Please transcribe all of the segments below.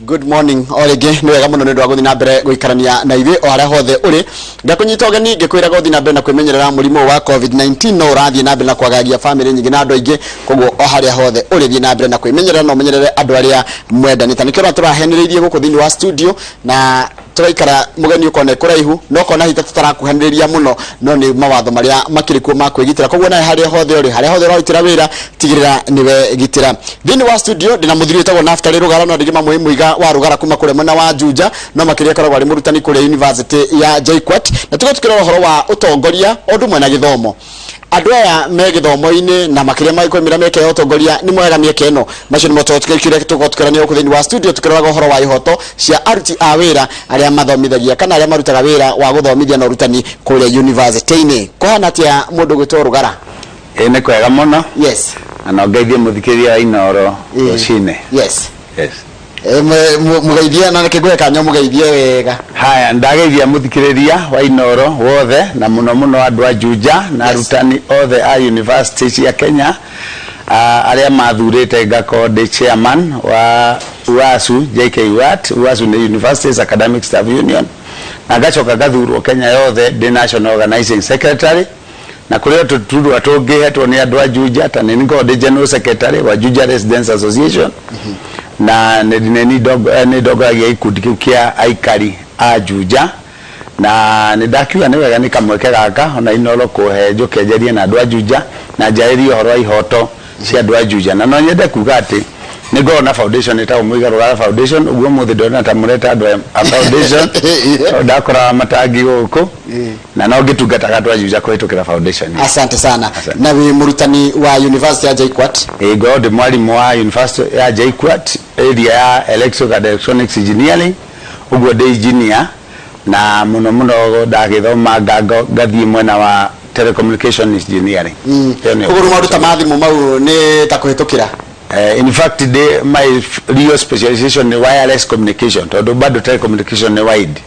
Good morning o rĩngĩ. Nĩ wega mũno nĩ ũndũ wa gũthiĩ na mbere gũikarania na ithuĩ o harĩa hothe ũrĩ. Ngakũnyita ũgeni ngĩkwĩraga ũthiĩ na mbere na kwĩmenyerera. Mũrimũ wa COVID-19 no ũrathiĩ na mbere na kwagagia bamĩrĩ nyingĩ na andũ aingĩ, koguo o harĩa hothe ũrĩ, thiĩ na mbere na kwĩmenyerera na ũmenyerere andũ arĩa mwendanĩte. Nĩkĩo ũrona tũraheanĩrĩirie gũkũ thĩinĩ wa studio na tũraikara mũgeni ũkona kũraihu no kona hita tũtarakuhanĩrĩria mũno, no nĩ mawatho marĩa makĩrĩ kuo ma kwĩgitĩra. Koguo nawe harĩa hothe ũrĩ, harĩa hothe ũrarutĩra wĩra, tigĩrĩra nĩwe gitĩra. Thĩinĩ wa studio ndĩna mũthuri wĩtagwo Naftali Rũgara, no andũ aingĩ mamũĩ Mũiga wa Rũgara kuma kũrĩa mwena wa Juja, no makĩria akoragwo arĩ mũrutani kũrĩa University ya JKUAT, na tũkorwo tukĩrora ũhoro wa ũtongoria o ũndũ ũmwe na gĩthomo. Andũ aya me gĩthomo-inĩ na makĩria magĩkwĩmĩra mĩeke ya ũtongoria nĩ moyaga mĩeke ĩno. Macio nĩmo kĩrĩa tũkorwo tũkĩrania gũkũ thĩinĩ wa studio, tũkĩroraga ũhoro wa ihoto cia aruti a wĩra arĩa mathomithagia kana arĩa marutaga wĩra wa gũthomithia na ũrutani kũrĩa university-inĩ. Kũhana atĩa, mũndũ gwĩtwo Rũgara? Ĩĩ, nĩ kwega mũno. Na no ngeithie mũthikĩrĩria wa Inooro rũcinĩ. Yes. Mũgeithie na nĩkĩ kanya mũgeithie wega. Haya, ndageithia mũthikĩrĩria wa Inooro wothe na mũno mũno andũ a Juja na arutani othe a university cia Kenya, arĩa mathurĩte ngakorwo ndĩ chairman wa UASU JKUAT. UASU nĩ Universities Academic Staff Union, na ngacoka ngathurwo Kenya yothe ndĩ national organizing secretary, na kũrĩ o tũturwa tũngĩhetwo nĩ andũ a Juja, ta nĩ ngorwo ndĩ general secretary wa Juja Residents Association, na nĩ ndongoragia gĩkundi kĩu kĩa aikari a Juja. Na nĩ ndakiuga nĩ wega nĩ kamweke gaka ona Inooro kũhe njũke njarie na andũ a Juja na njarĩrie ũhoro wa ihoto cia andũ a Juja. Na no nyende kuga atĩ nĩ ngoragwo na foundation ĩtagwo Mũiga Rũgara Foundation. Ũguo ũmũthĩ ndona ta mũreta andũ a foundation tondũ ndakoraga matangi gũkũ na no ngĩtungataga andũ a Juja kũhĩtũkĩra foundation ĩyo. Asante sana. Asante. Na wĩ mũrutani wa University ya JKUAT? Ĩĩ, ngoragwo ndĩ mwarimũ wa University ya JKUAT, area ya electrical and electronics engineering. Ũguo ndĩ engineer na mũno mũno ndagĩthoma ngathiĩ mwena wa telecommunication engineering. Ĩyo nĩyo. Koguo rĩu maũndũ ta ma thimũ mau nĩ ta kũhĩtũkĩra? In fact, my real specialization ni wireless communication, tondũ bado telecommunication ni wide.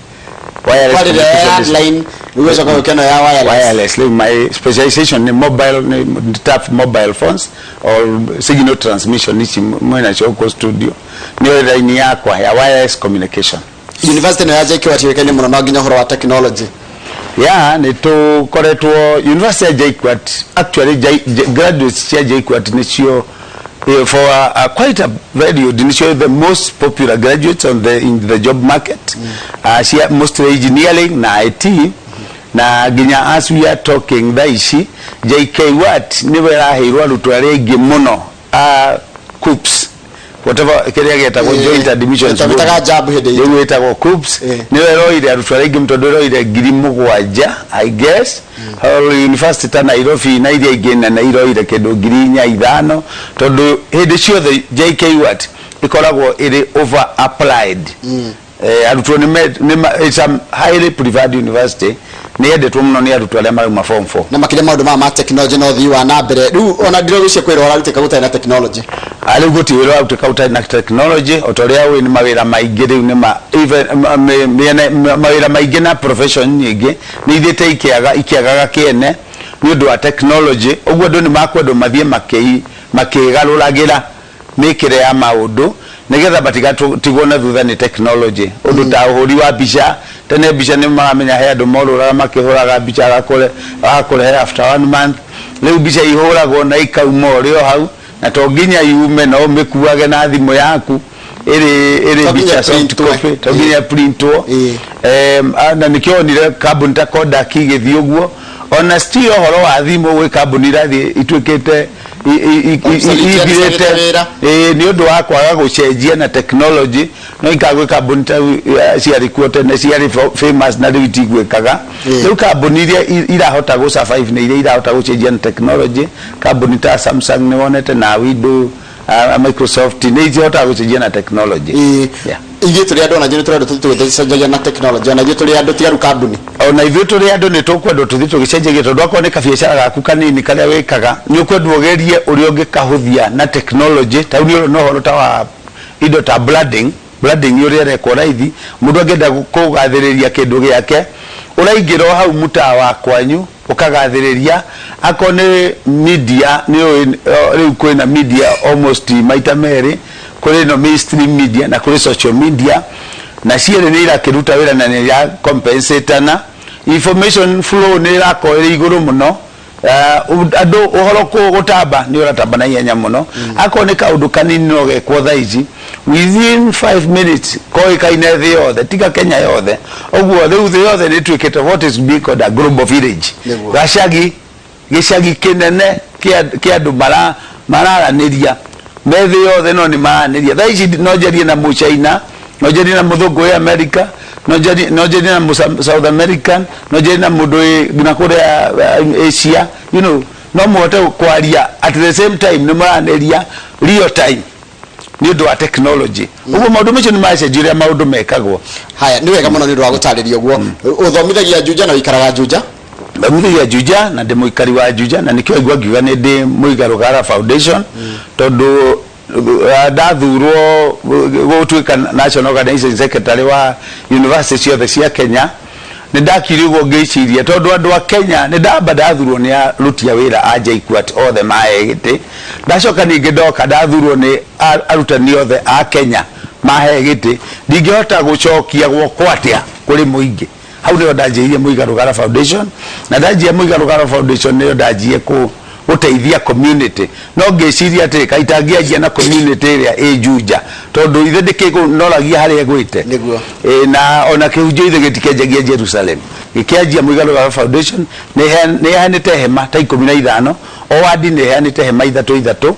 Wireless kwarĩ ya communication is- landline, rĩu ũgacoka gũkĩona ya wireless. Wireless. Rĩu my specialization ni mobile, ni tap mobile phones or signal transmission ici mwena cio gũkũ studio, nĩyo line yakwa ya wireless communication. University ĩno ya JKUAT yũĩkaine mũno na nginya ũhoro wa technology. Ya, nĩ tũkoretwo university ya JKUAT, actually graduates cia JKUAT nĩcio for quite a very nĩcio the most popular graduates on the in the job market, cia mostly engineering na IT. Na nginya as we are talking thaa ici, JKUAT nĩwe ĩraheirwo arutwo arĩa aingĩ mũno a KUCCPS, whatever kĩrĩa gĩetagwo Joint Admissions Board. Twamĩtaga JAB hĩndĩ itũ. Rĩu ĩtagwo KUCCPS. Nĩyo ĩroire arutwo arĩa aingĩ tondũ ĩroire 7,000, I guess. University ta Nairobi na iria ingĩ nene iroire kĩndũ 4,000, 5,000, tondũ hĩndĩ ciothe JKUAT ĩkoragwo ĩrĩ over applied. Arutwo it's a highly preferred university, nĩ yendetwo mũno nĩ arutwo arĩa marauma form 4. Na makĩria maũndũ maya ma technology na ũthii wa na mbere, rĩu ona ndirogĩcia kwĩra ũrarutĩka gũtarĩ na technology. Rĩu gũtirĩ wĩra ũrarutĩka ũtarĩ na technology. O ta ũrĩa ũĩ, nĩ mawĩra maingĩ rĩu nĩ ma even mawĩra maingĩ na profession nyingĩ nĩ ithiĩte ikĩagaga kĩene nĩ ũndũ wa technology. Ũguo andũ nĩ makwendwo mathiĩ makĩgarũragĩra mĩkĩre ya maũndũ nĩgetha matigatigwo na thutha nĩ technology. Ũndũ ta ũhũri wa mbica, tene mbica nĩ maramenya he andũ morũraga makĩhũraga mbica, agakũrehe after one month. Rĩu mbica ihũragwo na ikauma ũrĩ o hau, na to nginya yume, no ũmĩkuage na thimũ yaku ĩrĩ To nginya mbica soft printwo. copy, to nginya printwo. Na nĩkĩo wonire kambuni ta Kodak igĩthiĩ ũguo. Ona still ũhoro wa thimũ, gwĩ kambuni irathiĩ ituĩkĩte Obsolete, ithirĩte. icagĩte wĩra. Ĩĩ, nĩ ũndũ wa kwaga gũcenjia na technology. No ikaga gwĩ kambuni ta ciarĩ kuo tene, ciarĩ famous, na rĩu itigwĩkaga. Rĩu kambuni iria irahota gũ survive nĩ iria irahota gũcenjia na technology. Kambuni ta Samsung nĩ wonete, na Windows, Microsoft, nĩ ihotaga gũcenjia na technology. Yeah. Ithuĩ tũrĩ andũ, ona ithuĩ nĩ tũrendwo tũthiĩ tũgĩcenjagia na technology, ona ithuĩ tũrĩ andũ, tiga rĩu kambuni. Ona ithuĩ tũrĩ andũ nĩ tũkwendwo tũthiĩ tũgĩcenjagia, tondũ akorwo nĩ kabiacara gaku kanini karĩa wĩkaga, nĩ ũkwendwo ũgerie ũrĩa ũngĩkahũthia na technology. Ta rĩu nĩ ũrona ũhoro ta wa indo ta branding. Branding ũrĩa ĩrekwo raithi, mũndũ angĩenda kũgathĩrĩria kĩndũ gĩake, Ũraingĩra o hau mũtaa wa kwanyu ũkagathĩrĩria, akorwo nĩ media nĩ ũĩ rĩu kwĩna media almost maita merĩ, kũrĩ ĩno mainstream media na kũrĩ social media, na cierĩ nĩ irakĩruta wĩra na nĩ ira compensate-ana. Information flow nĩ ĩrakorwo ĩrĩ igũrũ mũno. Andũ ũhoro gũtamba nĩ ũratamba na ihenya mũno. Akorwo nĩ kaũndũ kanini no gekwo thaa ici, within 5 minutes koĩkaine thĩ yothe, tiga Kenya yothe. Ũguo rĩu thĩ yothe nĩ ĩtuĩkĩte what is being called a global village. Gacagi, gĩcagi kĩnene kĩa andũ mararanĩria me thĩ yothe, no nĩ maranĩria. Thaa ici no njarie na Mũchaina, no njarie na mũthũngũ wĩ America, no njarie na South American, no njarie na mũndũ wĩ na kũrĩa Asia. No mũhote kwaria at the same time, nĩ mũranĩria real time nĩ ũndũ wa technology. Ũguo maũndũ macio nĩ macenjia ũrĩa maũndũ mekagwo. Haya, nĩ wega mũno nĩ ũndũ wa gũtarĩria ũguo. Ũthomithagia Juja na ũikaraga Juja? Thomithagia Juja na ndĩ mũikari wa Juja, na nĩkĩo waigua ngiuga nĩ ndĩ Muiga Rugara Foundation, tondũ ndathurwo gũtuĩka national organizing secretary wa university ciothe cia Kenya, nĩ ndakire ũguo ngĩciria, tondũ andũ a Kenya, nĩ ndamba ndathurwo nĩ aruti a wĩra a JKUAT othe mahe gĩtĩ, ndacoka ningĩ ndoka ndathurwo nĩ arutani othe a Kenya mahe gĩtĩ, ndingĩhota gũcokia guoko atĩa kũrĩ mũingĩ. Hau nĩho ndanjĩrĩirie Muiga Rugara Foundation, na ndanjia Muiga Rugara Foundation nĩyo ndanjie gũteithia community. No ngĩciria atĩ kaĩ itangĩanjia na community ĩrĩa ĩ Juja, tondũ ithe ndĩkĩnoragia harĩa ĩgwĩte. Ĩ, na ona kĩhunjio ithe gĩtikĩanjagia Jerusalem. Gĩkĩanjia Muiga Rugara Foundation, nĩ ĩheanĩte hema ta 15, o wadi nĩ ĩheanĩte hema ithatũ ithatũ,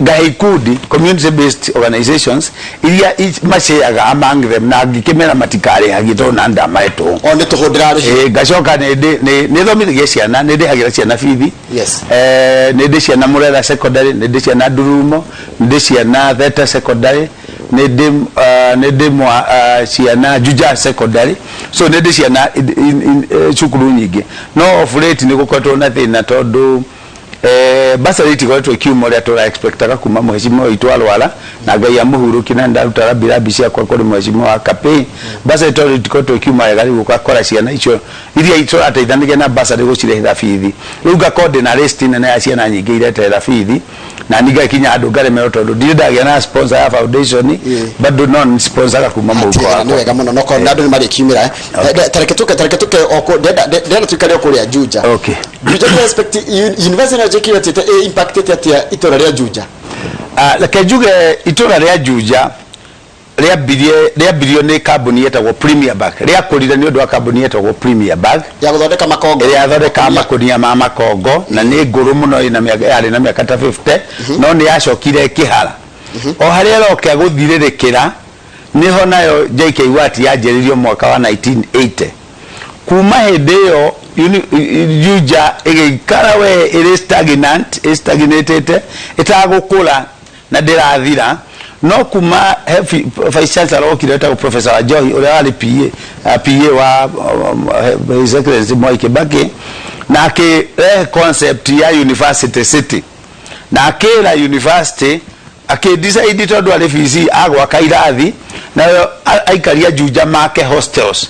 ngahe ikundi, community based organizations iria maceaga among them, na ngĩkĩmera matikarĩhagie tondũ na ndamahe tũhũ. O nĩ tũhũ ndĩrarĩhio. Ĩ, ngacoka nĩ thomithagia ciana, nĩ ndĩhagĩra ciana bithi. Nĩ ndĩ ciana Murera Secondary, nĩ ndĩ ciana Ndurumo, nĩ ndĩ ciana Theta Secondary, nĩ ndĩ ciana Juja Secondary. So nĩ ndĩ ciana in cukuru nyingĩ, no of late nĩ gũkoretwo na thĩna tondũ bursary itikoretwo ikiuma ũrĩa tũra expectaga kuma mũhecimiwa witũ arwara, na Ngai amũhurũkie, na ndaruta rambirambi ciakwa kũrĩ mũhecimiwa wa Kapĩ. Bursary tondũ itikoretwo ikiuma wega, rĩu ũgakora ciana icio iria tũrateithanagia na bursary gũcirĩhĩra bithi, rĩu ngakorwo ndĩna list nene ya ciana nyingĩ ireterera bithi, na niĩ ngakinya handũ ngaremerwo tondũ ndirĩ ndagĩa na sponsor ya foundation. Bado no nĩ sponsoraga kuma mũhuko Hatirĩ, nĩ wakwa. Wega mũno, no korwo andũ nĩ marĩkiumĩra. Tareke tũke, tareke tũke o ndĩrenda tuikare o kũrĩa Juja. Juja nĩ respect university na JKUAT ĩ impactĩte atĩa itũra rĩa Juja? Ah, reke njuge itũra rĩa Juja rĩambirio nĩ kambuni yetagwo Premier Bag, rĩakũrire nĩ ũndũ wa kambuni yetagwo Premier Bag ya gũthondeka makongo. Ĩrĩa yathondekaga makonia ma makongo, na nĩ ngũrũ mũno, ĩna mĩaka, yarĩ na mĩaka ta 50, no nĩ yacokire ĩkĩhara. O harĩa ĩroka gũthirĩrĩkĩra nĩho nayo JKUAT yanjĩrĩirio mwaka wa 1980. Kuma hĩndĩ ĩyo Juja ĩgĩikara we ĩrĩ stagnant, ĩstagnatĩte, ĩtagũkũra na ndĩrathira. No kuma he vice chancellor okire wetagwo Professor Wanjohi, ũrĩa warĩ PA wa His Excellency Mwai Kibaki, na akĩrehe concept ya university city, na akĩra university, akĩdecide tondũ arĩ VC agwaka irathi nayo aikaria Juja make hostels,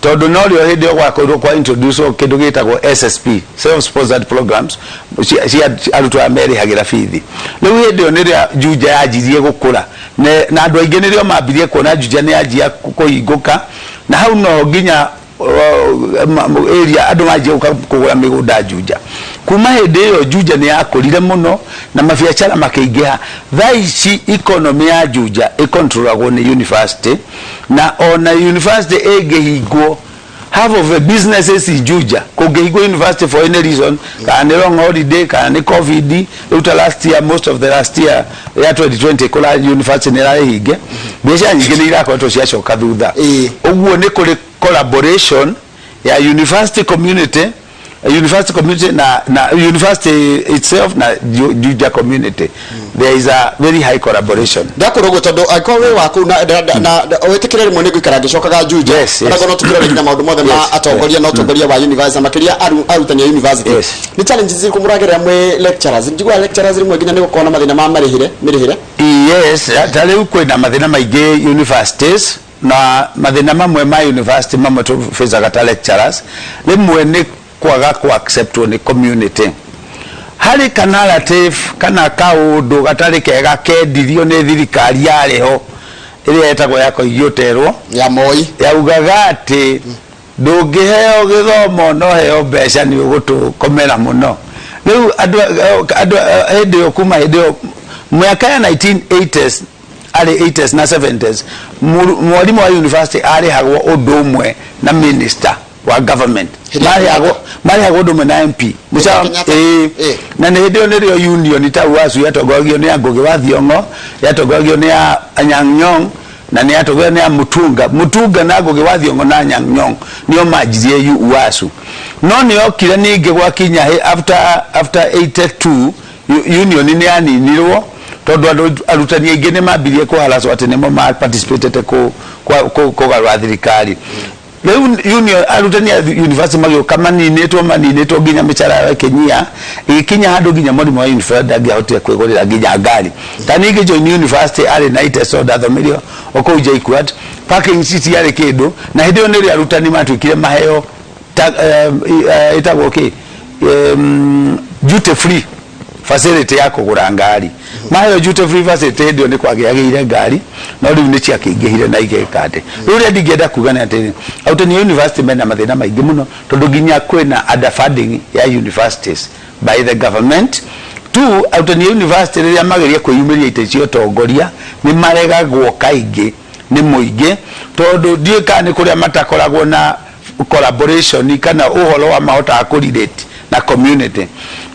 tondũ no rĩo hĩndĩ ĩyo gwakorirwo kwa introduce kĩndũ gĩtagwo SSP, self sponsored programs, cia arutwo arĩa merĩhagĩra bithi. Rĩu hĩndĩ ĩyo nĩrĩo Juja yanjirie gũkũra, na andũ aingĩ nĩrĩo mambirie kuona Juja nĩ yanjia kũhingũka, na hau no nginya area andũ manjia gũka kũgũra mĩgũnda Juja. Kuma hĩndĩ ĩyo Juja nĩ yakũrire mũno na mabiacara makĩingĩha. Thaa ici economy ya Juja ĩcontrolagwo nĩ university, na ona university ĩngĩhingwo, half of the businesses in Juja, kũngĩhingwo university for any reason, kana nĩ long holiday kana nĩ COVID, rĩu ta last year, most of the last year ya 2020, kũra university nĩ ĩrarĩ hinge, biacara nyingĩ nĩ irakoretwo ciacoka thutha. Ũguo nĩ kũrĩ collaboration ya university community na university itself na Juja community. There is a very high collaboration. Ndakwĩra ũguo tondũ angĩkorwo wĩ wa kũu na wĩtĩkĩre rĩmwe nĩ ngũikara ngĩcokaga Juja. Ona no tũkĩrore nginya maũndũ mothe ma atongoria na ũtongoria wa university, na makĩria arutani a university. Nĩ challenges irĩkũ mũragerera mwĩ lecturers? Njiguaga lecturers rĩmwe nginya nĩ gũkorwo na mathĩna ma marĩhĩre, mĩrĩhĩre. Yes, ta rĩu kwĩna mathĩna maingĩ universities. Na mathĩna mamwe ma university mamwe tũfacaga ta lecturers rĩmwe nĩ kwaga ku acceptwo nĩ community. Harĩ ka narrative kana kaũndũ gatarĩ kega kendirio nĩ thirikari yarĩ ho ĩrĩa yetagwo ya Koigi Ũterwo. Ya Moi. Yaugaga atĩ ndũngĩheo gĩthomo no heo mbeca nĩ ũgũtũkomera mũno. Rĩu andũ andũ hĩndĩ ĩyo, kuma hĩndĩ ĩyo mĩaka ya 1980s, early 80s na 70s, mwarimũ wa university arĩhagwo ũndũ ũmwe na minister wa government. Hĩndĩ ya Marĩhagwo marĩhagwo ũndũ ũmwe na MP mũcara. Kenyatta. Ĩĩ. Ĩĩ. Na nĩ hĩndĩ ĩyo nĩrĩo union ta UASU yatongoragio nĩ a Ngũgĩ wa Thiong'o, yatongoragio nĩ a Anyang' Nyong'o, na nĩ yatongoragio nĩ a Mutunga. Mutunga na Ngũgĩ wa Thiong'o na Anyang' Nyong'o nĩo manjirie UASU. No nĩ yokire ningĩ gwakinya after 82 union nĩ yaninirwo tondũ andũ arutani aingĩ nĩ mambirie kũharacwo atĩ nĩmo ma participatete kũgarũra thirikari. Rĩu union arutani a university magĩũka maninĩtwo maninĩtwo nginya mĩcara yao ĩkĩnyia, ĩgĩkinya handũ nginya mwarimũ wa university ndangĩahotire kwĩgũrĩra nginya ngari. Ta niĩ ngĩjoin university arĩ na iteso, ndathomeire o kũu JKUAT, parking citiarĩ kĩndũ. Na hĩndĩ ĩyo nĩrĩo arutani matuĩkire maheo ta, ĩtagwo kĩ, duty free facility ya kũgũra ngari. Maheo duty free facility hĩndĩ ĩyo nĩ kwagĩagĩire ngari, no rĩu nĩ ciakĩingĩhire na igeka atĩ rĩu ũrĩa ndingĩenda kuga nĩ atĩrĩ, arutani a university mena mathĩna maingĩ mũno tondũ nginya kwĩna underfunding ya universities by the government. Two, arutani a university rĩrĩa mageria kwĩyumĩria itĩ cia ũtongoria nĩ maregagwo kaingĩ nĩ mũingĩ, tondũ ndiũĩ kana nĩ kũrĩa matakoragwo na collaboration kana ũhoro wa mahotaga kũ relate na community.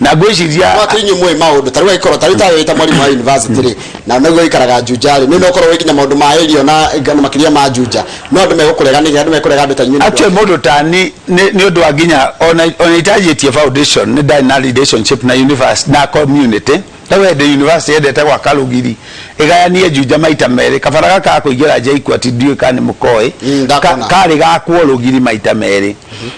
Na ngwĩciria No atĩ inyuĩ mũĩ maũndũ ta rĩu angĩkorwo ta rĩu tawe wĩ ta mwarimũ wa university rĩ, na nĩguo ũikaraga Juja rĩ, nĩ no ũkorwo wĩ nginya maũndũ ma area na makĩria ma Juja, no andũ megũkũrega nĩkĩ? Andũ mekũrega andũ ta inyuĩ nĩ ũndũ Actually, mũndũ tani nĩ ũndũ wa nginya ona itanjĩtie foundation nĩ ndarĩ na relationship na university na community. Rĩu hĩndĩ university yendete gwaka rũgiri ĩgayanie Juja maita merĩ, kabara gaka ga kũingĩra JKUAT, ndiũĩ kana nĩ mũkoĩ. Ndakona. Karĩ gakwo rũgiri maita merĩ,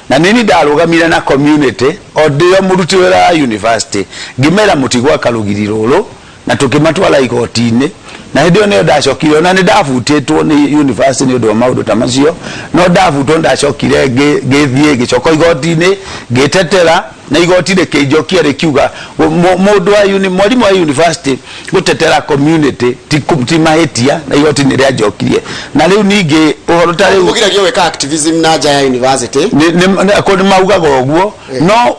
na nini ndarũgamire na community o ndĩo mũruti wĩra wa university, ngĩmera mũtigwaka rũgiri rũrũ, na tũkĩmatwara igoti-inĩ. Na hĩndĩ ĩyo nĩyo ndacokire, ona nĩ ndabutĩtwo nĩ university nĩ ũndũ wa maũndũ ta macio, no ndabutwo ndacokire ngĩthiĩ ngĩcoka igoti-inĩ ngĩtetera, na igoti rĩkĩnjokia rĩkiuga mũndũ wa mwarimũ wa university gũtetera community ti mahĩtia, na igoti nĩ rĩanjokirie. Na rĩu ningĩ ũhoro ta rĩu Mũgiragio gwĩka activism na nja ya university. Nĩ maugaga ũguo, no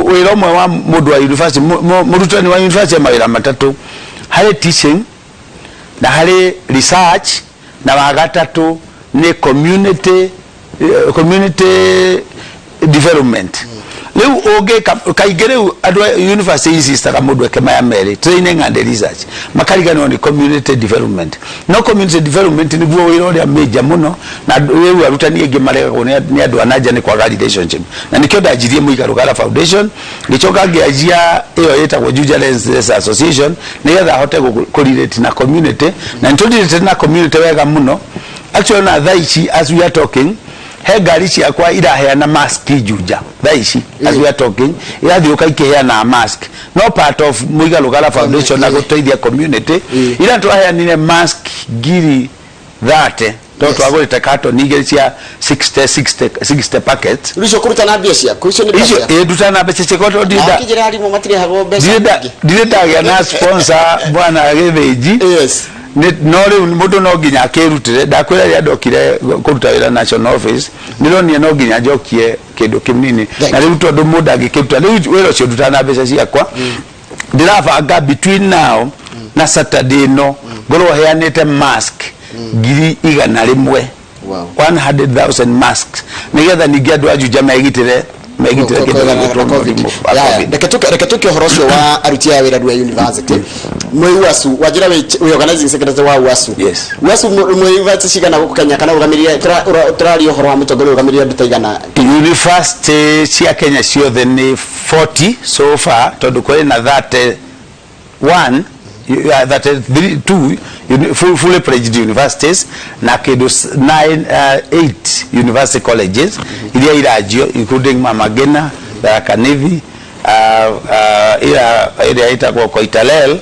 wĩra ũmwe wa mũndũ wa university, mũrutani wa university e mawĩra matatũ: harĩ teaching, na harĩ research, na wa gatatũ nĩ community development. Rĩu ũngĩka kaingĩ rĩu andũ a university insistaga mũndũ eke maya merĩ, training and research, makariganĩrwo nĩ community development. No community development nĩguo wĩra ũrĩa major mũno, na rĩu arutani aingĩ maregagwo nĩ andũ a nanja nĩ kwaga relationship. Na nĩkĩo ndanjirie Muiga Rugara Foundation, ngĩcoka ngĩanjia ĩyo ĩtagwo Juja Residents Association, nĩgetha hote kũ relate na community. Na nĩ tũrelate na community wega mũno. Actually, na thaa ici as we are talking, he ngari ciakwa iraheana mask Juja thaa ici as we are talking, irathiũka ikĩheana mask, no part of Muiga Rugara Foundation na gũteithia community. Ira twaheanire mask 30,000 to twagũrĩte carton igĩrĩ cia 60 60 60 packets. Rĩu icio kũruta na mbia ciaku, icio nĩ mbia icio ciaku? Ĩ, nduta na mbeca ciakwa tondũ Na wakĩnjĩra arimũ matirĩhagwo mbeca nyingĩ. Ndirĩ ndagĩa na sponsor, bwana Gĩthĩnji. No rĩu mũndũ no nginya akĩrutĩre. Ndakwĩra rĩrĩa ndokire kũruta wĩra national office, ndĩronire no nginya njokie kĩndũ kĩnini. Thank Na rĩu tondũ mũndũ angĩkĩruta rĩu wĩra ũcio ndutaga na mbeca ciakwa, ndĩrabanga between now na Saturday no ngorwo heanĩte mask 100,000. 100,000 masks, nĩgetha ningĩ andũ a Juja megitĩre kĩndũ gĩgwĩtwo mũrimũ wa COVID. Reke tũke ũhoro ũcio wa aruti aya wĩra rua university mwĩ UASU. Wanjĩra wĩ organizing secretary wa UASU. Yes. UASU mwĩ university cigana gũkũ Kenya, kana ũrũgamĩrĩire, tũraria ũhoro wa mũtongoria ũrũgamĩrĩire andũ ta igana? University cia Kenya ciothe nĩ 40 so far, tondũ kũrĩ na 31, 33 two fully fledged universities na kĩndũ 9, 8 university colleges iria iranjio, including Mama Ngina, Tharaka Nithi, ira ĩrĩa ĩtagwo Koitalel,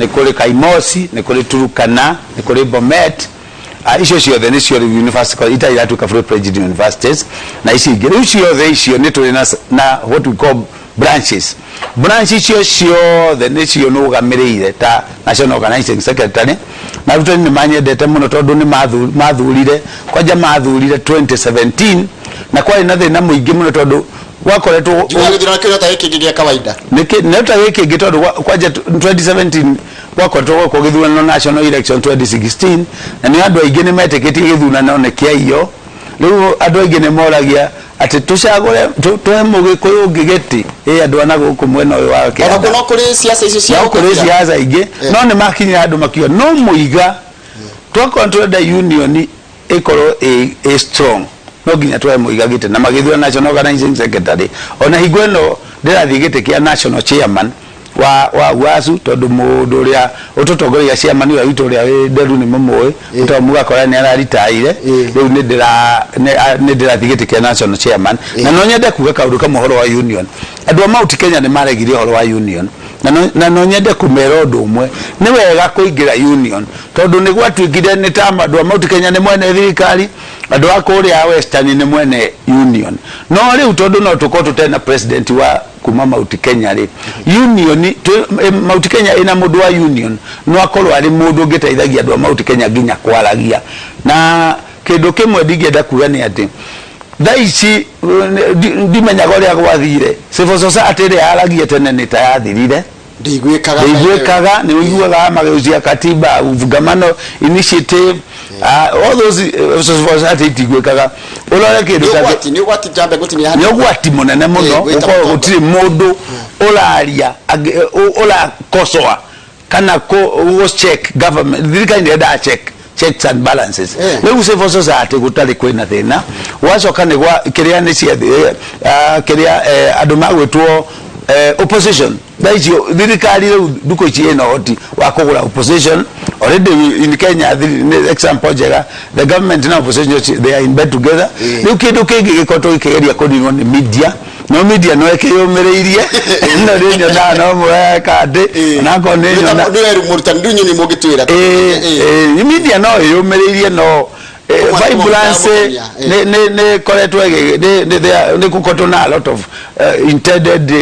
nĩ kũrĩ Kaimosi, nĩ kũrĩ Turukana, nĩ kũrĩ Bomet. Ah, icio ciothe nĩcio rĩu university college itarĩ iratuĩka fully fledged universities na ici ingĩ rĩu ciothe icio nĩ tũrĩ na, na what we call branches. Branch icio ciothe nĩcio nũgamĩrĩire ta national organizing secretary, na arutani nĩ manyendete mũno tondũ nĩ mathurire kwanja mathurire 2017 na kwarĩ na thĩna mũingĩ mũno tondũ gwakoretwo Njugaga gĩthurano kĩu no ta gĩkĩ kĩngĩ gĩa kawaida. Nĩkĩ no ta gĩkĩ kĩngĩ tondũ kwanja 2017 gwakoretwo gwekwo gĩthurano national election 2016, na nĩ andũ aingĩ nĩ metĩkĩtie gĩthurano nĩ kĩaiywo. Rĩu andũ aingĩ nĩ moragia atĩ tũcagũre tũhe mũgĩkũyũ ũngĩ gĩtĩ ĩ andũ ana gũkũ mwena ũyũ wa Ona kĩanda. kuo no kũrĩ siasa icio cia No kũrĩ ũkabira. siasa ingĩ, no nĩ makinyire andũ makiuga no mũiga twakorwo tũrenda union ĩkorwo ĩ strong no nginya tũhe mũiga gĩtĩ, na magĩthura national organizing secretary. Ona hingo ĩno ndĩrathiĩ gĩtĩ kĩa national chairman wa UASU tondũ mũndũ ũrĩa ũtũtongoragia chairman ũrĩa witũ ũrĩa wĩ Nderu nĩ mũmũĩ, tondũ mũgakora nĩ araritaire. Rĩu nĩ ndĩrathiĩ gĩtĩ kĩa national chairman. Na no nyende kuga kaũndũ kamwe ũhoro wa union. Andũ a Mount Kenya nĩ maregire ũhoro wa union, na no nyende kũmera ũndũ ũmwe: nĩ wega kũingĩra union tondũ nĩ gwatuĩkire nĩ ta andũ a Mount Kenya nĩ mwene thirikari, andũ a kũrĩa Western nĩ mwene union. No rĩu tondũ no tũkorwo tũtarĩ na president wa kuma Mount Kenya rĩ, union Mount Kenya ĩna mũndũ wa union no akorwo arĩ mũndũ ũngĩteithagia andũ a Mount Kenya nginya kwaragia. Na kĩndũ kĩmwe ndingĩenda kuga nĩ atĩ thaa ici ndimenyaga ũrĩa gwathire, civil society ĩrĩa yaragia tene nĩ ta yathirire. Ndĩiguĩkaga. Ndĩiguĩkaga. Nĩ ũiguaga mageuzi katiba, Ufungamano Initiative, all those civil society itiguĩkaga. Ũrore kĩndũ Nĩ ta ũgwati, nĩ ũgwati, njambe gũtinia nĩ hanini. Ũgwati mũnene mũno. Gwĩta gũkorwo mũtongoria. gũtirĩ mũndũ ũraria ũrakosoa kana gũ check government. Thirikari nĩ yendaga checks and balances. Rĩu civil society gũtarĩ, kwĩna thĩna. Gwacoka nĩ gwa kĩrĩa nĩ cia kĩrĩa andũ magwĩtwo opposition. Thaa icio thirikari rĩu ndukũ ici ĩna ũhoti wa kũgũra opposition already in Kenya. Nĩ example njega, the government na opposition, they are in bed together. Rĩu kĩndũ kĩngĩ gĩkoretwo gĩkĩgeria kũninwo nĩ media, no media no ĩkĩyũmĩrĩirie, no nĩ nyonaga no mũreka ndĩ onakorwo nĩ nyona Nĩ mũrutani, rĩu inyuĩ nĩ mũngĩtwĩra. Media no ĩyũmĩrĩirie, no Ũmwe vibrance mũndũ nĩ koretwo nĩ gũkoretwo na a lot of intended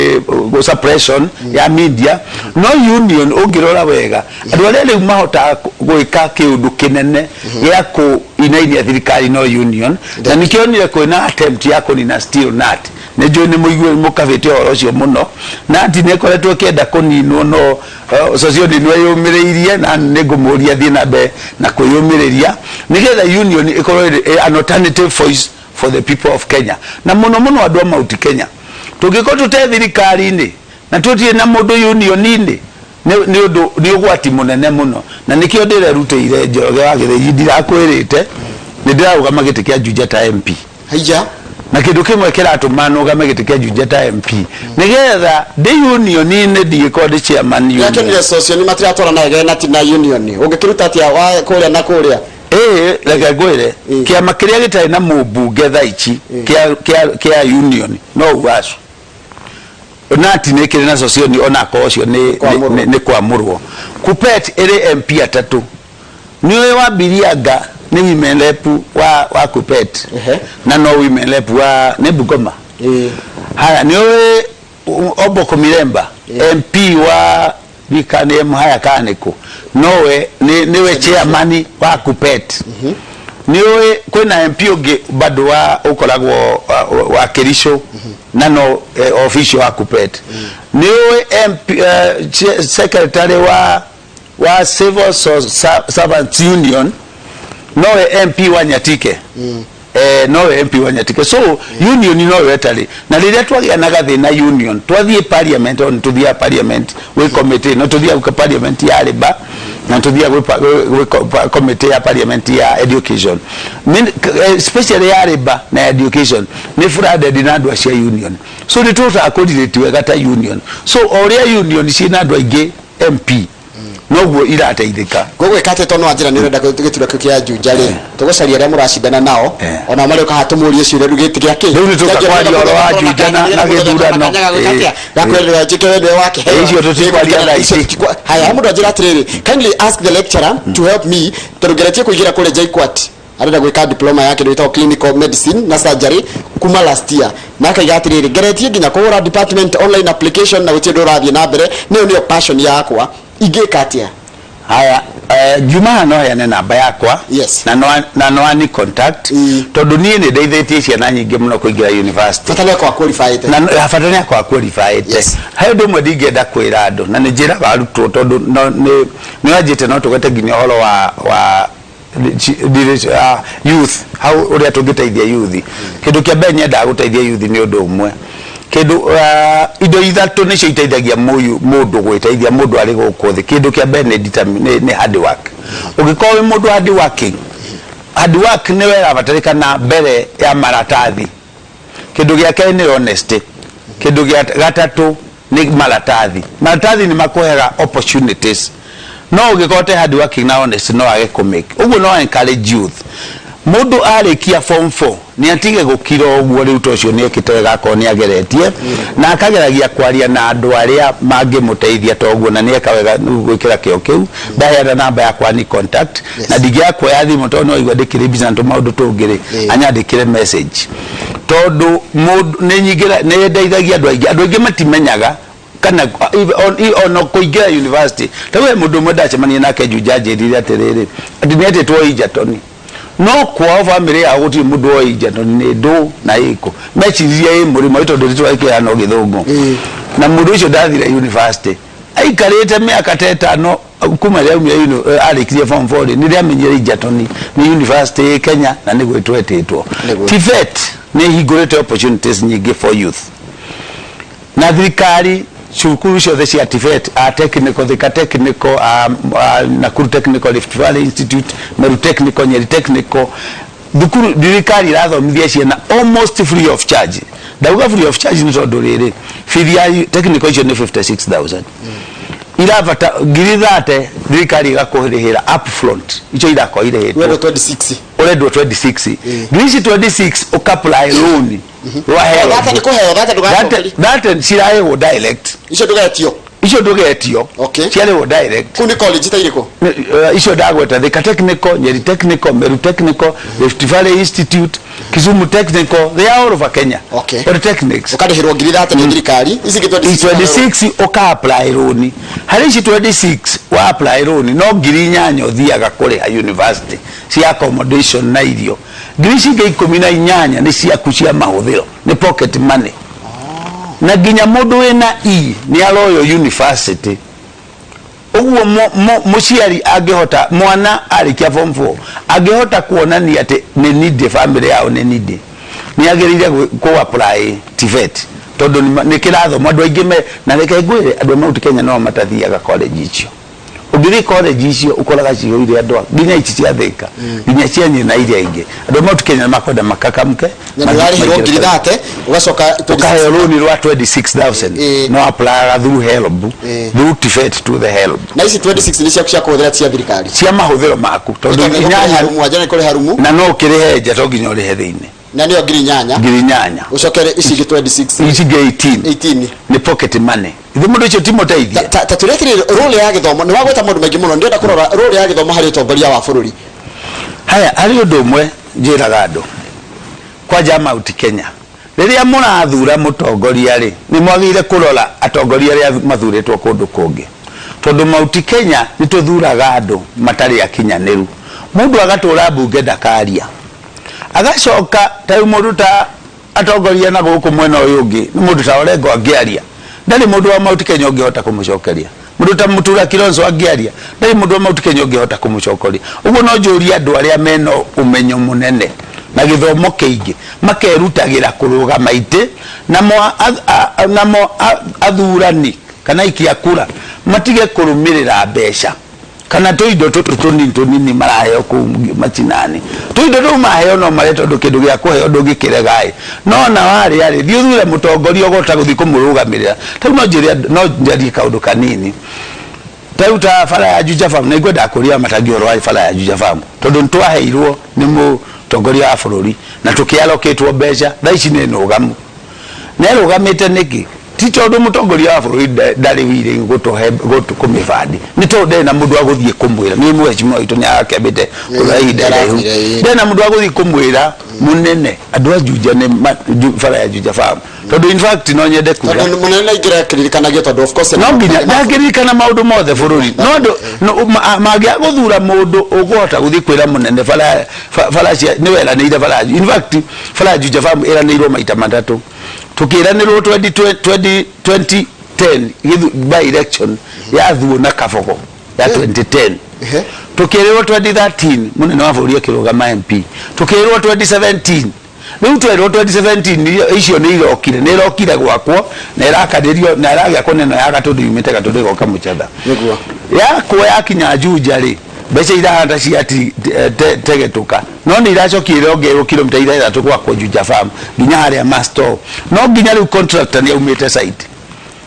suppression ya media. No union ũngĩrora wega, andũ arĩa rĩu mahotaga gwĩka kĩũndũ kĩnene gĩa kũinainia thirikari no union, na nĩkĩonire kwĩna attempt ya kũnina still NAT. Nĩ njũĩ nĩ mũigue mũkabĩte ũhoro ũcio mũno. NAT nĩ ĩkoretwo ĩkĩenda kũninwo, no Sossion nĩ eyũmĩrĩirie, na nĩ ngũmũria thiĩ na mbere na kwĩyũmĩrĩria nĩgetha union ĩkorwo ĩrĩ an alternative voice for the people of Kenya, na mũno mũno andũ a Mount Kenya. Tũngĩkorwo tũte thirikari-inĩ na tũtirĩ na mũndũ union-inĩ, nĩ ũndũ nĩ ũgwati mũnene mũno, na nĩkĩo ndĩrerutĩire. Njoroge wa Gĩthĩnji, ndirakwĩrĩte nĩ ndĩrarũgama gĩtĩ kĩa Juja ta MP. Haija. Na kĩndũ kĩmwe kĩratũma nũgame gĩtĩ kĩa Juja ta MP nĩgetha ndĩ union-inĩ ndigĩkorwo ndĩ chairman union. Yakĩonire socio nĩ matiratwarana wega na ti na union ũngĩkĩruta atĩa wa kũrĩa na kũrĩa? Ĩĩ, reke ngwĩre, kĩama kĩrĩa gĩtarĩ na mũmbunge thaa ici kĩa union no UASU. Nati nĩ kĩrĩ na Sosioni, ona akorwo ũcio nĩ Kwamũrwo. nĩ kwamũrwo. Kupet ĩrĩ MP atatũ. Nĩ ũĩ wa Birianga nĩ women rep wa Kupet na no women rep wa nĩ Bungoma. Haya, nĩ ũĩ Omboko Miremba, MP wa Thika, nĩ Muhaya kana nĩkũ, nowe nĩwe chairman wa Kupet. Nĩ ũĩ kwĩna MP ũngĩ bado wa ũkoragwo wa Kericho na no official wa Kupet. Nĩ ũĩ MP secretary wa Civil Servants Union nowe MP wa Nyatike, nowe MP wa Nyatike. So union nowe ĩtarĩ na rĩrĩa twagĩa na gathĩna union twathiĩ parliament, o nĩtũthiaga parliament gwĩ committee, no tũthiaga gwĩ parliament ya labour na tũthiaga gwĩ committee ya parliament ya education. Especially ya labour na education nĩ flooded na andũ acio a union, so nĩ tũhotaga kũrelate wega ta union. So o ũrĩa union ciĩna andũ aingĩ MP, Noguo irateithĩka. Ngũgwĩka atĩ tondũ wanjĩra nĩ ũrenda gĩturwa kĩu kĩa Juja rĩ, tũgũcaria arĩa mũracindana nao, onao marĩũka haha tũmũrie ciũria rĩu gĩtĩ gĩa kĩ? Rĩu nĩtũka kwaria ũhoro wa Juja na gĩthurano. Gakwĩrĩra njĩke we nĩwe wakĩheo. Icio tũtikwaria thaa ici. Haya, mũndũ anjĩra atĩrĩrĩ, kindly ask the lecturer to help me tondũ ngeretie kũingĩra kũrĩa JKUAT, arenda gwĩka diploma ya kĩndũ gĩtagwo clinical medicine na surgery kuma last year, na akaiga atĩrĩrĩ, ngeretie nginya kũhũra department online application na gũtirĩ ũndũ ũrathiĩ na mbere, nĩyo nĩyo passion yakwa, ingĩka atĩa? Haya, ngiuma haha no heane namba yakwa. Na no ani contact, tondũ niĩ nĩ ndeithĩtie ciana nyingĩ mũno kũingĩra university. Bata nĩ akorwo qualified. Na bata nĩ akorwo qualified. He ũndũ ũmwe ndingĩenda kwĩra andũ, na nĩ njĩraga arutwo, tondũ no nĩ wanjĩte no tũgwete nginya ũhoro wa youth, hau ũrĩa tũngĩteithia youth. Kĩndũ kĩa mbere nyendaga gũteithia youth nĩ ũndũ ũmwe, kĩndũ indo ithatũ nĩcio iteithagia mũndũ gwĩteithia mũndũ arĩ gũkũ thĩ. Kĩndũ kĩa mbere nĩ hard work. Ũngĩkorwo wĩ mũndũ hard working, hard work nĩwe ĩrabatarĩkana mbere ya maratathi. Kĩndũ gĩa kerĩ nĩ honesty. Kĩndũ gĩa gatatũ nĩ maratathi. Maratathi nĩ makũheaga opportunities, no ũngĩkorwo te hard working na honesty, no age kũ make. Ũguo no encourage youth, mũndũ arĩkia form 4 nĩ atige gũkira ũguo rĩu, to ũcio nĩ ekĩte wega akorwo nĩ ageretie na akageragia kwaria na andũ arĩa mangĩmũteithia to ũguo, na nĩ eka wega gwĩkĩra kĩo kĩu. Ndaheana namba yakwa ni contact, na ndingĩaga kuoya thimũ tondũ no igua ndĩkĩrĩ busy na tũmaũndũ tũngĩ rĩ, anyandĩkĩre message, tondũ mũndũ nĩ nyingĩra nĩ ndeithagia andũ aingĩ. Andũ aingĩ matimenyaga kana ona kũingĩra university. Ta we mũndũ ũmwe ndacemania nake Juja anjĩrire atĩrĩrĩ, atĩ nĩ etĩtwo Egerton, no kwao family yao gũtirĩ mũndũ oĩ Egerton nĩ ndũ na ĩkũ. Meciririe ĩ mũrĩmo tondũ rĩtwa rĩkĩhana gĩthũngũ, na mũndũ ũcio ndathire university, aikarĩte mĩaka ta 5 kuma rĩrĩa aumire arĩkirie form 4 rĩ, nĩ rĩamenyire Egerton nĩ university ĩ Kenya na nĩ gwĩtwo ĩtĩtwo. TVET nĩ ĩhingũrĩte opportunities nyingĩ for youth, na thirikari cukuru ciothe cia TVET, a technical, Thika Technical, a Nakuru Technical, Rift Valley Institute, Meru Technical, Nyeri Technical, thukuru thirikari irathomithia ciana almost free of charge. Ndauga free of charge nĩ tondũ rĩrĩ, bithi ya technical icio nĩ 56000, irabata 30,000, thirikari ĩgakũrĩhĩra upfront, icio irakorwo irĩhĩtwo. Wendo 26. Ũrendwo 26, ngiri ici 26 ũka-apply loan rwa HELB. Thate nĩ kũheo, thate ndũgacokerio. Thate cirarĩhwo direct. Icio ndũgetio. Icio ndũgetio. Ciarĩhwo direct. Kũu nĩ college ta irĩkũ? Icio ndagweta, Thika Technical, Nyeri Technical, Meru Technical, Rift Valley Institute, Kisumu Technical, they are all over Kenya. Polytechnics. Ũkarĩhĩrwo 30,000 nĩ thirikari, ici ingĩ 26. 26 ũka apply loan. Harĩ ici 26 wa apply loan, no 8,000 ũthiaga kũrĩha university cia accommodation na irio. Ngiri ici ingĩ 18 nĩ ciaku cia mahũthĩro, nĩ pocket money. Na nginya mũndũ wĩna E nĩ aroywo university. Ũguo mũciari angĩhota, mwana arĩkia form 4 angĩhota kuonania atĩ nĩ needy, family yao nĩ needy, nĩ agĩrĩire kũ apply TVET, tondũ nĩ kĩrathomo andũ aingĩ me na reke ngwĩre, andũ a Mount Kenya no matathiaga college icio. Ũngĩthiĩ college icio ũkoraga cihũire andũ nginya ici cia Thika, nginya cia Nyeri na iria ingĩ. Andũ a Mount Kenya nĩ makwenda makakamke. Na nĩ ũrarĩhĩrwo 30,000, ũgacoka 26. Ũkaheo loan rwa 26000. No applyaga through HELB, through TVET to the HELB. Na ici 26 nĩ ciaku cia kũhũthĩra, cia thirikari? Cia mahũthĩro maku, tondũ inyanya rumu, anja nĩ kũrĩha rumu. Na no ũkĩrĩhe nja, to nginya ũrĩhe thĩinĩ. Na nĩyo 8,000? 8,000. Ũcokere ici ingĩ 26. Ici ingĩ 18. 18. Nĩ pocket money. Ithe mũndũ ũcio ti mũteithie. Ta tũrĩa atĩrĩrĩ, role ya gĩthomo, nĩ wagweta maũndũ maingĩ mũno, ndĩrenda kũrora role ya gĩthomo harĩ ũtongoria wa bũrũri. Haya, harĩ ũndũ ũmwe njĩraga andũ kwanja Mount Kenya, rĩrĩa mũrathura mũtongoria rĩ, nĩ mwagĩrĩire kũrora atongoria arĩa mathurĩtwo kũndũ kũngĩ, tondũ Mount Kenya nĩ tũthuraga andũ matarĩ akinyanĩru. Mũndũ agatũra mbunge ndakaria, agacoka ta rĩu mũndũ ta atongoria na gũkũ mwena ũyũ ũngĩ, nĩ mũndũ ta Orengo angĩaria, ndarĩ mũndũ wa Mount Kenya ũngĩhota kũmũcokeria. Mũndũ ta Mũtura Kilonzo angĩaria, ndarĩ mũndũ wa Mount Kenya ũngĩhota kũmũcokeria. Ũguo no njũrie andũ arĩa mena ũmenyo mũnene na gĩthomo kĩingĩ makerutagĩra kũrũgama itĩ, namo athurani kana aikia kura matige kũrũmĩrĩra mbeca kana tũindo tũtũ tũnini tũnini maraheo kũu macinani. Tũindo tũu maheo no marĩa, tondũ kĩndũ gĩa kũheo ndũngĩkĩrega ĩ, no na warĩa rĩ, thiĩ ũthure mũtongoria ũgũhota gũthiĩ kũmũrũgamĩrĩra. Ta rĩu no njĩre andũ, no njarie kaũndũ kanini. Ta rĩu ta bara ya Juja Farm, na ingwenda kũria Matangi ũhoro wa bara ya Juja Farm, tondũ nĩ twaheirwo nĩ mũtongoria wa bũrũri na tũkĩalokĩtwo mbeca, thaa ici nĩ nũgamu. Na ĩrũgamĩte nĩkĩ? Ti tondũ mũtongoria wa bũrũri ndarĩ willing gũtũhe kũmĩbandi, nĩ tondũ ndarĩ na mũndũ wa gũthiĩ kũmwĩra. Nĩ mheshimiwa witũ nĩ arakĩambĩte kũrora ihinda iraihu, ndarĩ na mũndũ wa gũthiĩ kũmwĩra mũnene andũ a Juja nĩ bara ya Juja Farm, tondũ in fact no nyende kuga Tondũ mũnene aingĩra akĩririkanagio, tondũ of course no nginya ndangĩririkana maũndũ mothe bũrũri, no andũ mangĩaga gũthura mũndũ ũkũhota gũthiĩ kwĩra mũnene bara bara cia nĩ weranĩire bara. In fact, bara ya Juja Farm ĩranĩirwo maita matatũ. Tũkĩranĩrwo 20 20 2010 by election ya Thuo na Kabogo ya 2010. Tukĩrĩrwo 2013, mũnene wa bũrũri akĩrũgama MP. Tukĩrĩrwo 2017. Rĩu twerwo 2017 icio nĩ irokire, nĩ irokire gwakwo na ĩrakanĩrio na ĩragĩakwo neno ya Gatũndũ, yumĩte Gatũndũ ĩgoka Mũchatha. Yakwo yakinya Juja rĩ, mbeca irahana cia tegetũka, no nĩ iracokire irongererwo kilomita 6 gwakwo Juja Farm nginya harĩa masto, no nginya rĩu contractor nĩ aumĩte site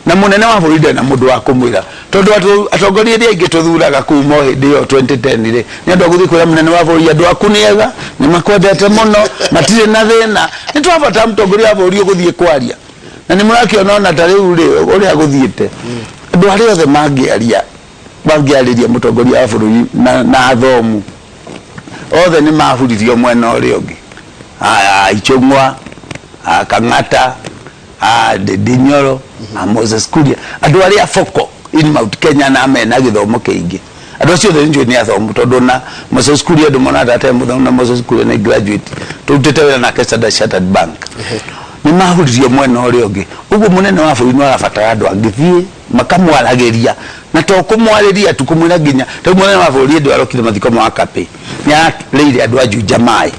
na mũnene wa bũrũri ndarĩ na mũndũ wa kũmwĩra, tondũ atongoria arĩa aingĩ tũthuraga kuma o hĩndĩ ĩyo 2010 rĩ, nĩ andũ a gũthiĩ kwĩra mũnene wa bũrũri, "Andũ aku nĩ ega, nĩ makwendete mũno, matirĩ na thĩna." Nĩ twabatara mũtongoria wa bũrũri ũgũthiĩ kwaria, na nĩ mũrakĩona ona ta rĩu rĩ ũrĩa gũthiĩte, andũ arĩa othe mangĩaria, mangĩarĩria mũtongoria wa bũrũri na athomu othe nĩ mahuririo mwena ũrĩa ũngĩ. Aya Ichung'wa, a Kang'ata, a Ndindi Nyoro, a Moses Kuria, andũ arĩa boko in Mount Kenya na mena gĩthomo kĩingĩ, andũ acio othe nĩnjũĩ nĩ athomu, tondũ na Moses Kuria andũ monaga ta atarĩ mũthomu, na Moses Kuria nĩ graduate, tũrutĩte wĩra nake Standard Chartered Bank. Nĩ mahuririo mwena ũrĩa ũngĩ. Ũguo mũnene wa bũrũri nĩ arabatara andũ angĩthiĩ makamwaragĩria, na to kũmwarĩria tu, kũmwĩra nginya rĩu mũnene wa bũrũri hĩndĩ arokire mathiko ma Wakapĩ nĩ ararĩire andũ a Juja maĩ.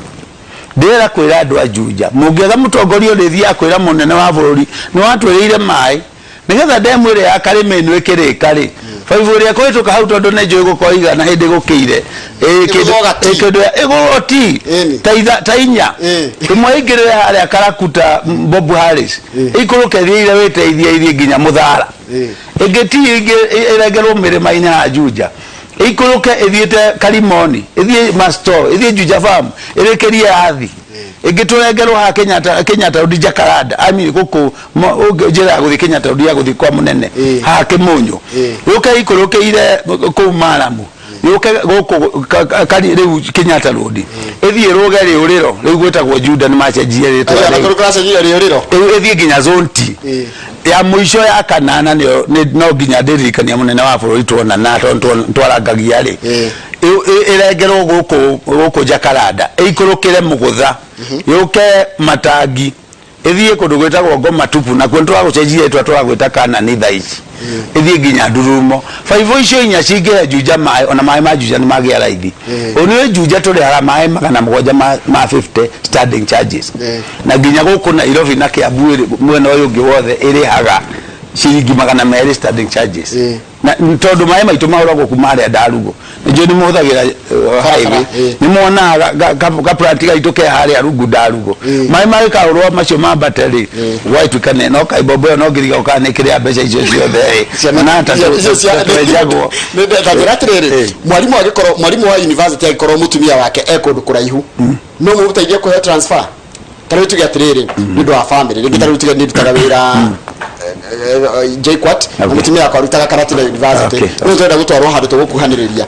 Ndĩrera kwĩra andũ a Juja, mũngĩaga mũtongoria ũrĩthiaga kwĩra mũnene wa bũrũri nĩ watwĩrĩire maĩ, nĩgetha ndemu ĩrĩa ya Karĩma ĩno ĩkĩrĩka rĩ, baibũ ĩrĩa ĩkũhĩtũka hau, tondũ nĩ njũĩ gũkorwo igana hĩndĩ gũkĩire. Ĩgũrwo gati. Kĩndũ ĩgũrwo ti ta ta 4. Ĩmwe ĩingĩrĩre harĩa Karakuta, Bob Harris, ĩikũrũke ĩthiĩire wĩteithie ithiĩ nginya Mũthara. Ĩngĩ ti ĩngĩ ĩrengerwo mĩrĩma-inĩ ha Juja, ĩikũrũke ĩthiĩte Karimoni, ĩthiĩ Masto, ĩthiĩ Juja Farm, ĩrĩkĩrie Athi. Ĩngĩ tũrengerwo ha Kenyatta, Kenyatta Road, Jacaranda, I mean gũkũ njĩra ya gũthiĩ Kenyatta Road ya gũthiĩ kwa mũnene haha Kĩmũnyũ, yũke ikũrũkĩire kũu Maramu, yũke gũkũ rĩu Kenyatta Road, ĩthiĩ rũge rĩũrĩro rĩu gwĩtagwo Juda, nĩ macenjie rĩtwa rĩu. Kũrĩ kũracenjia rĩũrĩro. Rĩu ĩthiĩ nginya zone T. Ya mũico ya kanana nĩyo no nginya ndĩririkania mũnene wa bũrũri tuonana, tondũ twarangagia rĩ, ĩrengerwo gũkũ Jacaranda, ĩikũrũkĩre Mũgũtha, yũke Matangi, ĩthiĩ kũndũ gwĩtagwo Ngoma Tupu, nakuo nĩtũragũcenjia rĩtwa, tũragwĩta Kanani thaa ici, ĩthiĩ nginya Ndurumo. Baibũ icio 4 cingĩhe Juja maĩ, ona maĩ ma Juja nĩ magĩa raithi. Ũũ nĩ Juja tũrĩhaga maĩ 700 ma 50 standing charges, na nginya gũkũ Nairobi na Kiambu mwena ũyũ ũngĩ wothe ĩrĩhaga ciringi 200 standing charges. Na tondũ maĩ maitũ mahũragwo kuma harĩa Ndarugo, nĩnjũĩ nĩ mũhũthagĩra highway, nĩ muonaga ga plant gaitũ ke harĩa rungu Ndarugo. Maĩ magĩkahũrwo macio mambate rĩ, gwagĩtuĩka nĩ no kaibombo ĩyo no ngĩriga kana nĩ kĩrĩa mbeca icio ciothe rĩ, na ta twenjagwo. Njĩra atĩrĩrĩ, mwarimũ angĩkorwo, mwarimũ wa university angĩkorwo mũtumia wake e kũndũ kũraihu, no mũmũteithie kũheo transfer? Ta rĩu tuge atĩrĩrĩ, nĩ ũndũ wa family rĩngĩ, ta rĩu tuge nĩ ndutaga wĩra JKUAT na mũtumia wakwa arutaga Karatina University, rĩu tũrenda gũtwarwo handũ tũgũkuhanĩrĩria.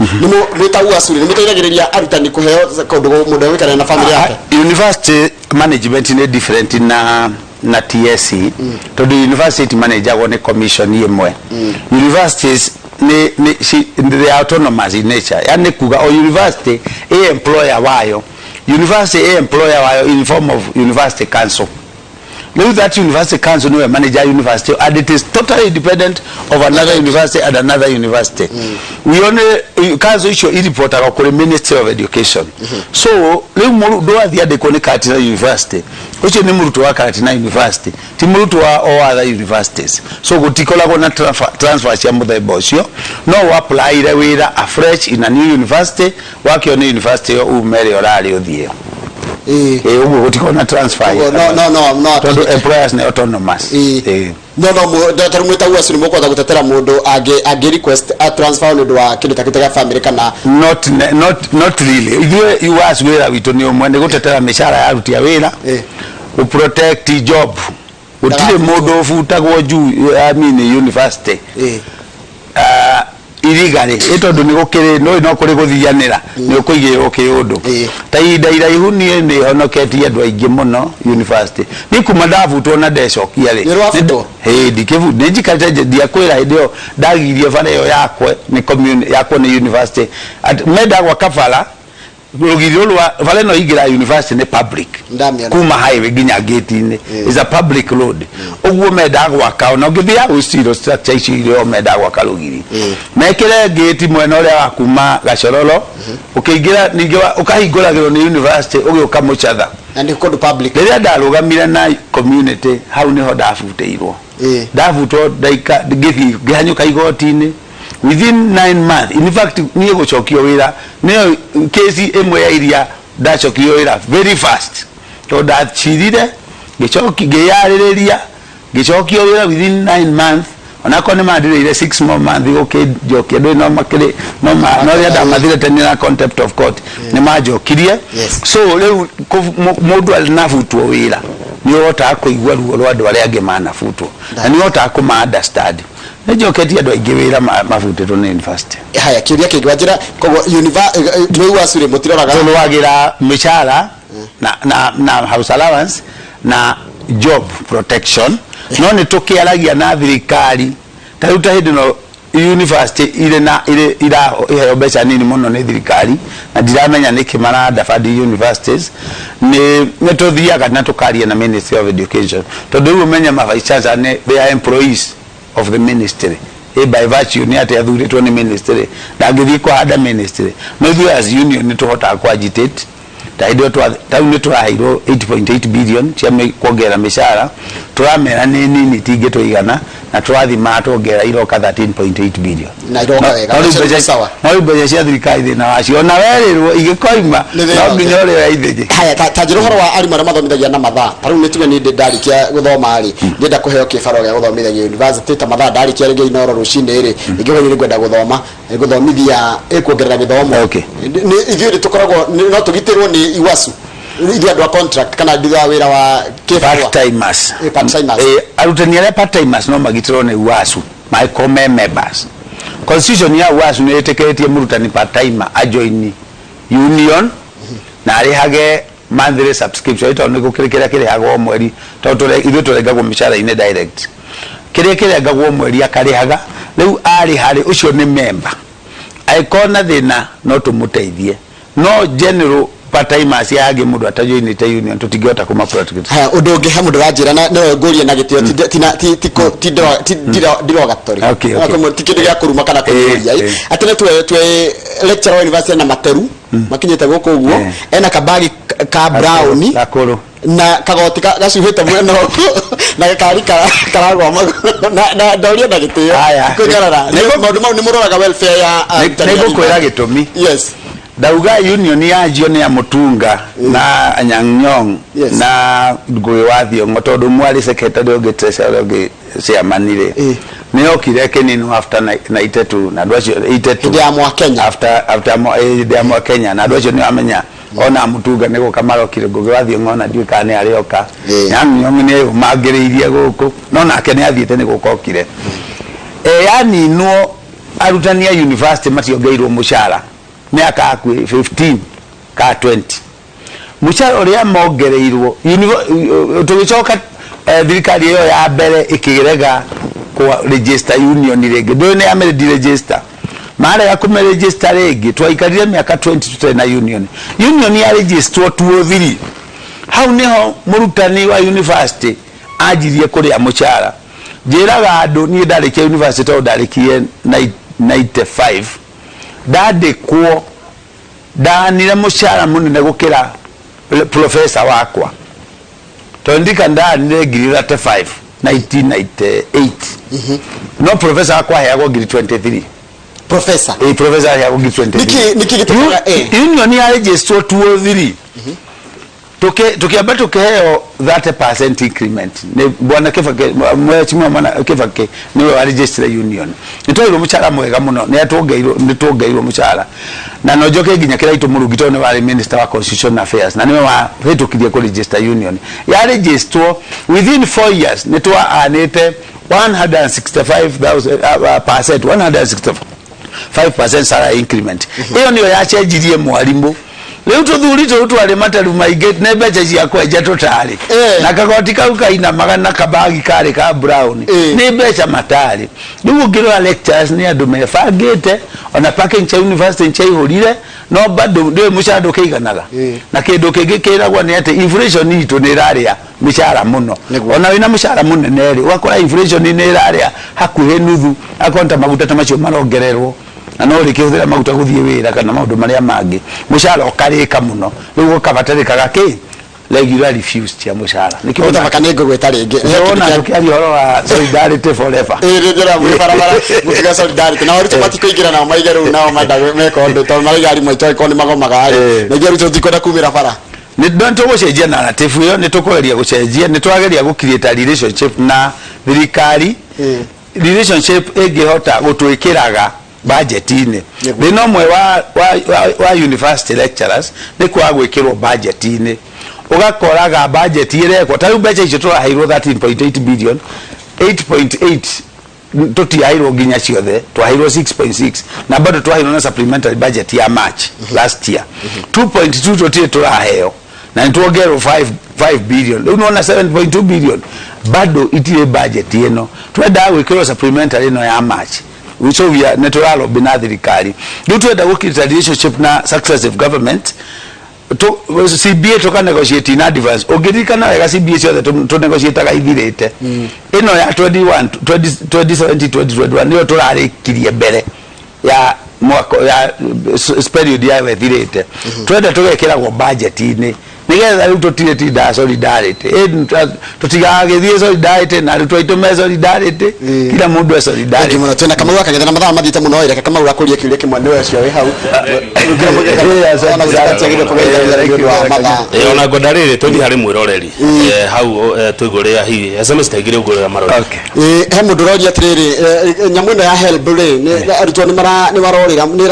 Nĩ ta UASU nĩ mũteithagĩrĩria arutani kũheo kũndũ mũndũ egũikara na family yake? University management nĩ different na TSC, tondũ university managagwo nĩ commission ĩmwe. Universities nĩ they are autonomous in nature, yani kuga o university ĩ employer wayo, university ĩ employer wayo in form of university council. Rĩu that university council niwe manager university, and it is totally independent of another university and another university. We only council icio iripotaga kũrĩ Ministry of Education. So rĩu mũndũ athiĩ andĩkwo nĩ Karatina University, ũcio nĩ mũrutwo wa Karatina University, ti mũrutwo wa all other universities. So gũtikoragwo na transfer cia mũthemba ũcio. No ũapplyire wĩra afresh in a new university, wakĩo nĩ university ĩyo ume ĩrĩa ũrarĩ ũthiĩ. Ĩĩ, ũguo gũtikorwo na transfer. Ũguo, no no no no Tondũ employers nĩ autonomous. Ĩĩ. No tarĩu mwĩ ta UASU nĩ mũkũhota gũtetera mũndũ angĩ request a transfer nĩ ũndũ wa kĩndũ ta kĩu ta gĩa family kana? Not, not really. Ithuĩ UAS wĩra witũ nĩ ũmwe, nĩ gũtetera mĩcara ya aruti a wĩra, gũ protect job. Gũtirĩ mũndũ ũbutagwo juu, I mean, university. Ah, irigarĩ ĩ tondũ nĩ gũkĩrĩ no no kũrĩ gũthianĩra nĩ ũkũigĩrwo kĩũndũ. Ta ihinda iraihu niĩ nĩ honoketie andũ aingĩ mũno university. Niĩ kuma ndabutwo na ndecokia rĩ. Nĩ ũrabutwo? Ĩĩ, ndikĩbu nĩ njikarĩte ndiakwĩra hĩndĩ ĩyo ndagirie bara ĩyo yakwe nĩ commune yakwo nĩ university. At menda gwaka bara rũgiri rũrũ rwa bara ĩno ĩingĩraga university nĩ public. Ndamĩona. Kuma highway nginya gate-inĩ is a public road. Ũguo mendaga gwaka ona ũngĩthiĩ gwĩcirwo structure icio irĩ o mendaga gwaka rũgiri mekĩre gate mwena ũrĩa wa kuma Gacororo ũkĩingĩra, ningĩ ũkahingũragĩrwo nĩ university ũgĩũka Mũcatha. Na nĩ kũndũ public. Rĩrĩa ndarũgamire na community, hau nĩho ndabutĩirwo. Ndabutwo ndaika ngĩthiĩ ngĩhanyũka igoti-inĩ within 9 months. In fact, niĩ gũcokio wĩra nĩyo kesi ĩmwe ya iria ndacokirio wĩra very fast, tondũ ndacirire ngĩcoki ngĩyarĩrĩria ngĩcokio wĩra within 9 months, onakorwo nĩ mandirĩire 6 more months gũkĩnjokia ndũĩ no makĩrĩ no ma no rĩrĩa ndamathire tene na contempt of court nĩ manjokirie. So rĩu mũndũ anabutwo wĩra nĩ ũhotaga kũigua ruo rwa andũ arĩa angĩ manabutwo na nĩ ũhotaga kũma understand. Nĩ njoketie andũ aingĩ wĩra mabutĩtwo nĩ university. Haya, kĩũria kĩngĩ wanjĩra, koguo mwĩ UASU rĩ, mũtiroraga? Tũrũagĩra mĩcara na house allowance na job protection, no nĩ tũkĩaragia na thirikari. Ta rĩu ta hĩndĩ ĩno university irĩ na irĩ iheo mbeca nini mũno nĩ thirikari, na ndiramenya nĩkĩ maranda fund universities. Nĩ tũthiaga na tũkaria na Ministry of Education, tondũ rĩu ũmenye ma vice chancellor nĩ they are employees of the ministry. By virtue nĩ atĩ athurĩtwo nĩ ministry, ndangĩthiĩ kũhanda ministry. No ithuĩ as union nĩ tũhotaga kũ agitate. Ta hĩndĩ ĩyo ta rĩu nĩ tũraheirwo 8.8 billion cia kuongerera mĩcara, tũramera nĩ nini, tingĩtũigana, na tũrathima tuongerera iroka 13.8 billion. Na iroka wega. No rĩu Mbeca mbeca sawa. No rĩu mbeca cia thirikari thĩna wacio ona werĩrwo igĩkoima Nĩ thĩna no nginya ũngĩ. ũrĩoya ithĩgĩ. Haya, ta njĩra ũhoro wa arimũ arĩa mathomithagia na mathaa. Ta rĩu nĩ tuge niĩ ndĩ ndarĩkia gũthoma rĩ, ndĩrenda kũheo kĩbarũa gĩa gũthomithagia university ta mathaa ndarĩkia rĩngĩ Inooro rũcinĩ rĩ, rĩngĩ hwainĩ nĩ ngwenda gũthoma gũthomithia kuongerera gĩthomo. Nĩ ithuĩ nĩ tũkoragwo no tũgitĩrwo nĩ UASU ithuĩ andũ a contract kana thutha wa wĩra wa kĩbarũa? Part timers. Part timers. Arutani arĩa part timers no magitĩrwo nĩ UASU mangĩkorwo me members. Constitution ya UASU nĩ ĩtĩkĩrĩtie mũrutani part timer ajoini union na arĩhage monthly subscription, tondũ nĩ gũkĩrĩ kĩrĩa kĩrĩhagwo mweri, tondũ ithuĩ tũrengagwo mĩcara-inĩ direct, kĩrĩa kĩrengagwo mweri akarĩhaga. Rĩu arĩha rĩ, ũcio nĩ member. Angĩkorwo na thĩna no tũmũteithie, no general part timers aya angĩ, mũndũ atajoinĩte union, tũtingĩhota kũma protect. Haya, ũndũ ũngĩ, he mũndũ ũranjĩra na nĩwe ngũrie na gĩtĩo, ti- tina- ti- ti- kũ- ti ndero- ti derogatory. Ti kĩndũ gĩa kũruma kana kũnyũria. Atĩ nĩ twe lecturer wa university na materu makinyĩte gũkũ ũguo, ena kabagi ka brown gakũrũ na kagoti gacuhĩte mwena ũyũ na gakari karagwa magũrũ na ndoria na gĩtĩo. Aya. Kwĩnyarara. Maũndũ mau nĩ mũroraga welfare ya arutani Nĩ a ngũkwĩra university? Gĩtũmi. Ndauga union yanjio nĩ ya Mutunga na Anyang' Nyong' na Ngũgĩ wa Thiong'o, tondũ ũmwe arĩ secretary, ũngĩ treasurer, ũrĩa ũngĩ chairman rĩ, nĩ yokire ĩkĩninwo after 92 na andũ acio 82. Hĩndĩ ya Mwakenya. After hĩndĩ ya Mwakenya, na andũ acio nĩ wamenya ona Mutunga nĩ gũka marokire, Ngũgĩ wa Thiong'o ona ndiũĩ kana nĩ arĩoka. Anyang' Nyong' nĩ eyũmangĩrĩirie gũkũ, no nake nĩ athiĩte nĩ gũka okire. Yaninwo arutani a university mationgereirwo mũcara mĩaka hakuhĩ 15 ka 20. Mũcara ũrĩa mongereirwo tũgĩcoka, thirikari ĩyo ya mbere ĩkĩrega kũ register union rĩngĩ. Ndũĩ nĩ yamĩ deregister, marega kũmĩ register rĩngĩ. Twaikarire mĩaka 20 tũtarĩ na union. Union ya registerwo 2003, hau nĩho mũrutani wa university anjirie kũrĩa mũcara. Njĩraga andũ niĩ ndarĩkia university, tondũ ndarĩkirie 95, ndandĩkwo ndanire mũcara mũnene gũkĩra professor wakwa, tondũ ndika ndanire ngiri 35 1998, no professor wakwa aheagwo ngiri 23. Professor? Ĩ, professor aheagwo ngiri 23. Nĩkĩ gĩtũmaga? Union ya registerwo 2003. Tukiamba tukiheo 30% increment ni bwana Kibaki, mheshimiwa bwana Kibaki niwe wa register union. Nĩ twaheirwo mũcara mwega mũno, nĩ atwongeirwo, nĩ tuongeirwo mũcara, na no njoke nginya Kĩraitũ Mũrungi, tondũ nĩ warĩ minister wa constitution affairs na nĩwe wahĩtũkirie kũ register union. Ya register within 4 years nĩ twaanĩte 165,000 percent, 165% salary increment. Ĩyo nĩyo yacenjirie mwarimũ. Rĩu tũthuri tũu twarĩ materu maingĩ nĩ mbeca cia kwenja tũtarĩ na kagoti kau kainamaga na kabagi karĩ ka brown nĩ mbeca matarĩ. Rĩu ũngĩrora lecturers nĩ andũ mebangĩte, ona parking cia university nĩciaihũrire, no bado ndũĩ mũcara ndũkĩiganaga. Na kĩndũ kĩngĩ kĩragwo nĩ atĩ inflation itũ nĩ ĩrarĩa mĩcara mũno. Ona wĩna mũcara mũnene rĩ, ũgakora inflation nĩ ĩrarĩa hakuhĩ nuthu, akorwo ta maguta ta macio marongererwo, na no ũrĩkĩhũthĩra maguta gũthiĩ wĩra kana maũndũ marĩa mangĩ, mũcara ũkarĩka mũno. Rĩu ũkabatarĩkaga kĩ regular reviews cia mũcara. Nĩkĩo Ũtabaka nĩ ngũgwĩta rĩngĩ. Ona tũkĩaria ũhoro wa solidarity forever. Ĩĩ, rĩngĩ mwĩ barabara mũtiga solidarity na arutwo matikũingĩra nao maige rĩu nao menda meka ũndũ, tondũ maraiga arimũ aitũ angĩkorwo nĩ magomaga rĩ, na ithuĩ arutwo tutikwenda kumĩra bara. Nĩ tũgũcenjia narrative ĩyo, nĩ tũkũgeria gũcenjia, nĩ twageria gũ create a relationship na thirikari, relationship ĩngĩhota gũtwĩkĩraga budget-inĩ. Thĩna ũmwe wa university lecturers nĩ kwaga gwĩkĩrwo budget-inĩ. Ũgakoraga budget ĩrekwo ta rĩu mbeca icio tũraheirwo 13.8 billion, 8.8 tũtiaheirwo nginya ciothe, twaheirwo 6.6 na bado twaheirwo na supplementary budget ya March last year. 2.2 tũtirĩ tũraheo na nĩ tuongerwo 5 billion. Rĩu nĩwona 7.2 billion bado itirĩ budget ĩno, twendaga gwĩkĩrwo supplementary ĩno ya March. So we are, nĩ tũralobby na thirikari. Rĩu twenda gũ create a relationship na successive government to CBA, tuka negotiate in advance. Ũngĩririkana wega, CBA ciothe tũ negotiataga ithirĩte. Ĩno ya 21 20 2017 2021 nĩyo tũrarĩkirie mbere ya mwaka ya period yayo ĩthirĩte. Twenda tũgekĩragwo budget-inĩ nĩgetha rĩu tũtirĩ tindaga solidarity. Tũtigagĩthiĩ solidarity na arutwo aitũ me solidarity, kila mũndũ e solidarity. Thank you mũno. Twĩna Kamau akagethera na mathaa mathiĩte mũno. Reke Kamau akũrie kĩũria kĩmwe, nĩwe ũcio wĩ hau. Asante Ona sana. gũtikatiagĩrĩire kũgeithania nĩ ũndũ wa mathaa. Ona ngwenda rĩrĩ tũthiĩ harĩ mwĩroreri hau, tũigũrĩra hihi SMS ta igĩrĩ ũgũrĩra marori. Okay. He mũndũ ũroria atĩrĩrĩ, nyamũ ĩno ya HELB rĩ, arutwo nĩ marorĩra, nĩ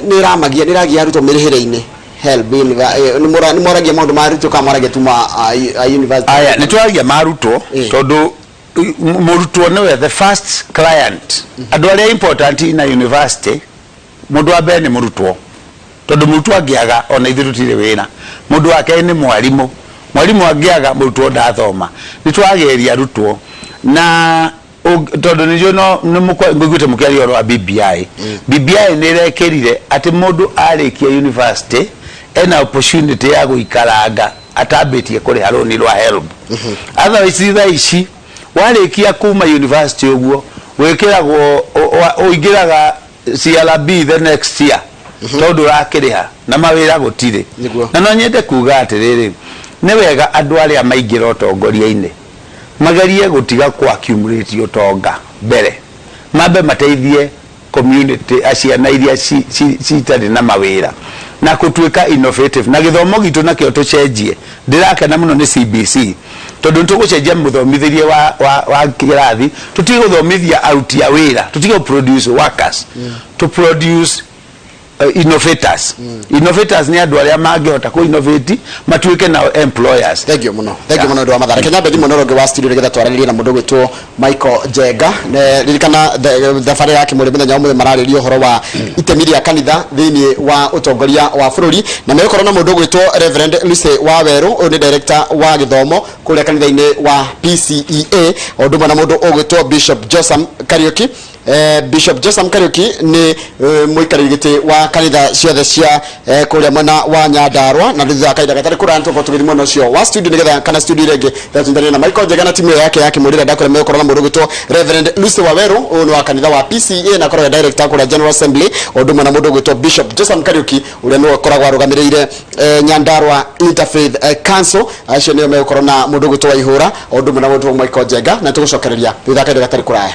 ĩramagia, nĩ ĩragia arutwo mĩrĩhĩre-inĩ HELB? Nĩ moragia maũndũ ma arutwo kana moragia tu ma a university? Aya nĩ twaragia ma arutwo, tondũ mũrutwo nĩwe the first client. Andũ arĩa important in a university, mũndũ wa mbere nĩ mũrutwo, tondũ mũrutwo angĩaga ona ithuĩ tũtirĩ wĩra. Mũndũ wa kerĩ nĩ mwarimũ. Mwarimũ angĩaga, mũrutwo ndathoma. Nĩ twageria arutwo na tondũ nĩcio no nĩ ngũiguĩte mũkĩaria ũhoro wa BBI. BBI nĩ ĩrekĩrire atĩ mũndũ arĩkia university ena opportunity ya gũikaranga atambĩtie kũrĩha rũni rwa HELB. Otherwise thaa ici warĩkia kuma university ũguo wĩkĩragwo ũingĩraga CRB the next year, tondũ ũrakĩrĩha na mawĩra gũtirĩ. Na no nyende kuga atĩrĩrĩ, nĩ wega andũ arĩa maingĩra ũtongoria-inĩ magerie gũtiga ku accumulate ũtonga mbere, mambe mateithie community, ciana iria citarĩ na mawĩra, na gũtuĩka innovative na gĩthomo gitũ nakĩo tũcenjie. Ndĩrakena mũno nĩ CBC, tondũ nĩ tũgũcenjia mũthomithĩrie wa kĩrathi. Tũtige gũthomithia aruti a wĩra, tũtige gũ produce workers, to produce innovators. Innovators nĩ andũ arĩa mangĩhota kũ innovate matuĩke nao employers. Thank you mũno, thank you mũno nĩ ũndũ wa mathaa. Reke nyambe thimũ ũngĩ wa studio nĩgetha twaranĩrie na mũndũ ũgwĩtwo Michael Njenga. Ririkana thabarĩ ya kĩmũrĩ mũthenya wa ũmũthĩ mararĩria ũhoro wa itemi rĩa kanitha thĩinĩ wa ũtongoria wa bũrũri, na megũkorwo na mũndũ ũgwĩtwo Reverend Lucy Wawerũ, ũyũ nĩ director wa gĩthomo kũrĩa kanitha-inĩ wa PCEA, o ũndũ ũmwe na mũndũ ũgwĩtwo Bishop Josam Kariuki. Bishop Josam Kariuki nĩ mũikarĩri gĩtĩ wa kanitha ciothe cia kũrĩa mwena wa Nyandarua. Na thutha wa kahinda gatarĩ kũraya tũkorwo tũgĩthiĩ mwena ũcio wa studio nĩgetha kana studio ĩrĩa ĩngĩ tũnyitanĩre na Michael Njega na timu ĩyo yake ya kĩmũrĩra ndakũrĩa. Megũkorwo na mũndũ ũgwĩtwo Reverend Lucy Waweru, ũyũ nĩ wa kanitha wa PCEA na akoragwo director kũrĩa General Assembly, o ũndũ ũmwe na mũndũ ũgwĩtwo Bishop Josam Kariuki, ũrĩa nĩwe ũkoragwo arũgamĩrĩire Nyandarua Interfaith Council. Acio nĩo megũkorwo na mũndũ ũgwĩtwo Waihũra, o ũndũ ũmwe na mũndũ Michael Njenga, na tũgũcokereria thutha wa kahinda gatarĩ kũraya.